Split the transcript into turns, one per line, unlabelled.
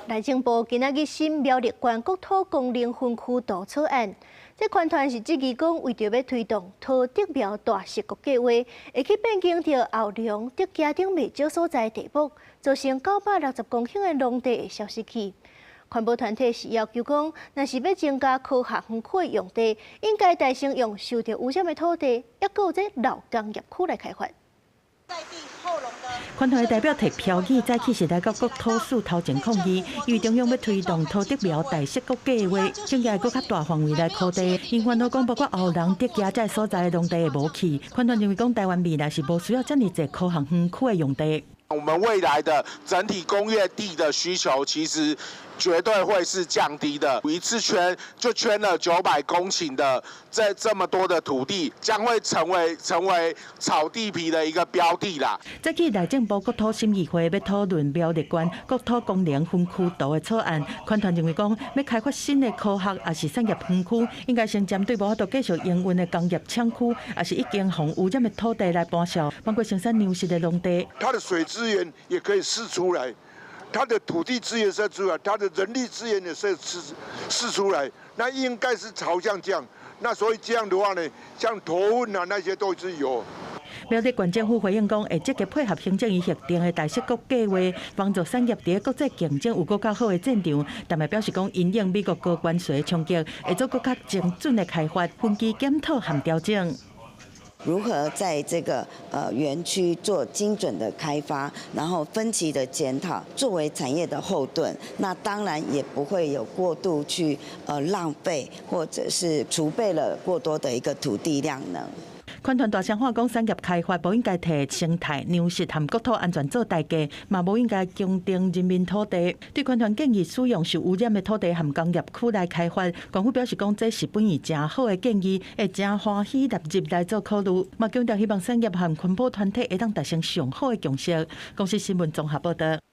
內政部今仔日審苗栗縣國土功能分區圖草案，這環團是質疑講，為著欲推動桃竹苗大矽谷計畫，會去變更著後龍、竹崎等袂少所在地目，造成960公頃的農地會消失去。環保團體是要求講，若是欲增加科學園區的用地，應該代先用受著污染的土地，抑閣有這老工業區來開發。
環團代表提標語，早起是來到國土署頭前抗議，因為中央欲推動桃竹苗大矽谷計畫，增加閣較大範圍來擴地，𪜶煩惱講包括後龍、竹崎這所在的農地會無去。環團認為講台灣未來是無需要遮爾濟科學園區的用地。
我們未來的整體工業地的需求，其實絕對會是降低的。一次圈就圈了900公頃的這麼多的土地，將會成為炒地皮的一個標的啦。
早起內政部國土審議會欲討論苗栗縣國土功能分區圖的草案，環團認為講，欲開發新的科學抑是產業園區，應該先針對無法度繼續營運的工業廠區，抑是已經予污染的土地來搬數，包括生產糧食的農地。
它的水資源也可以釋出來，它的土地資源釋出來，它的人力資源也釋出來，那應該是朝向這樣。那所以這樣的話呢，像頭份啊那些都是有。
苗栗縣政府回應講，會積極配合行政院核定的大矽谷計畫，幫助產業佇國際競爭有閣較好的戰場。但嘛表示講，因應美國高關稅衝擊，會做閣較精準的開發、分期檢討和調整。
如何在這個園區做精準的開發，然後分期的檢討，作為產業的後盾，那當然也不會有過度去浪費，或者是儲備了過多的一個土地量能。
環團大聲喊講，產業開發無應該提生態、糧食和國土安全做代價，嘛無應該強徵人民土地。對環團建議使用受污染的土地和工業區來開發，縣府表示講這是本意誠好的建議，會誠歡喜納入來做考慮。嘛強調希望產業和環保團體會當達成上好的共識。公視新聞綜合報導。